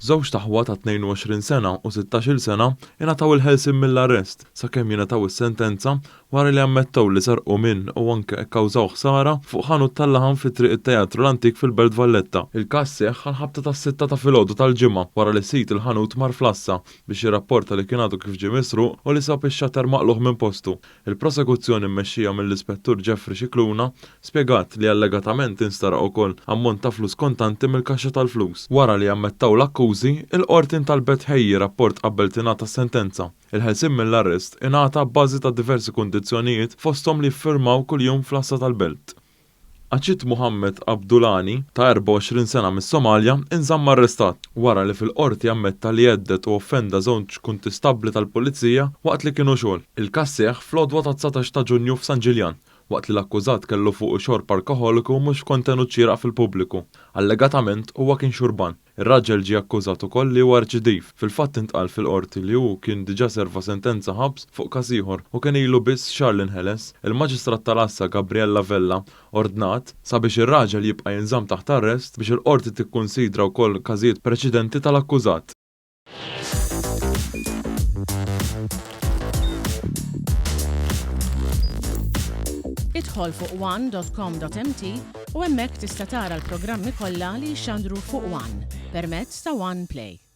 Żewġt aħwa ta' 22 sena u 16-il sena ingħataw il-ħelsien mill-arrest sakemm jingħataw is-sentenza wara li ammettew li serqu minn u anke kkawżaw ħsara fuq ħanut tal-laħam fi Triq it-Teatru l-Antik fil-Belt Valletta. Il-każ seħħ għall-ħabta tas-sitta ta' filgħodu tal-Ġimgħa wara li sid il-ħanut mar fl-għassa biex jirrapporta li kien għadu kif ġie misruq u li sab ix-shutter maqlugħ minn postu. Il-prosekuzzjoni mmexxija mill-Ispettur Jeffrey Scicluna spjegat li allegatament insteraq ukoll ammont ta' flus kontanti mill-kaxxa tal-flus. Wara li ammettaw l-akkużi, il-Qorti ntalbet tħejji rapport qabel tingħata s-sentenza. Il-ħelsien mill-arrest ingħata abbażi ta' diversi kundizzjonijiet fosthom li jiffirmaw kuljum fl-għassa tal-Belt. Acit Mohammed Abdulani, ta' 24 sena mis-Somalja, inżamm arrestat wara li fil-Qorti ammetta li hedded u offenda żewġ kuntistabbli tal-Pulizija waqt li kienu xogħol. Il-każ seħħ fl-għodwa tat-19 ta' Ġunju f'San Ġiljan, waqt li l-akkużat kellu fuqu xorb alkoħoliku mhux f'kontenut xieraq fil-pubbliku. Allegatament huwa kien xurban. Ir-raġel ġie akkużat ukoll li huwa reċidiv. Fil-fatt intqal fil-Qorti li hu kien diġà serva sentenza ħabs fuq każ ieħor u kien ilu biss xahar li nħeles. Il-Maġistrat tal-Għassa Gabriella Vella ordnat sabiex ir-raġel jibqa' jinżamm taħt arrest biex il-Qorti tikkunsidra wkoll każijiet preċedenti tal-akkużat. Idħol fuq one.com.mt u hemmhekk tista' tara l-programmi kollha li jixxandru fuq One permezz ta' One Play.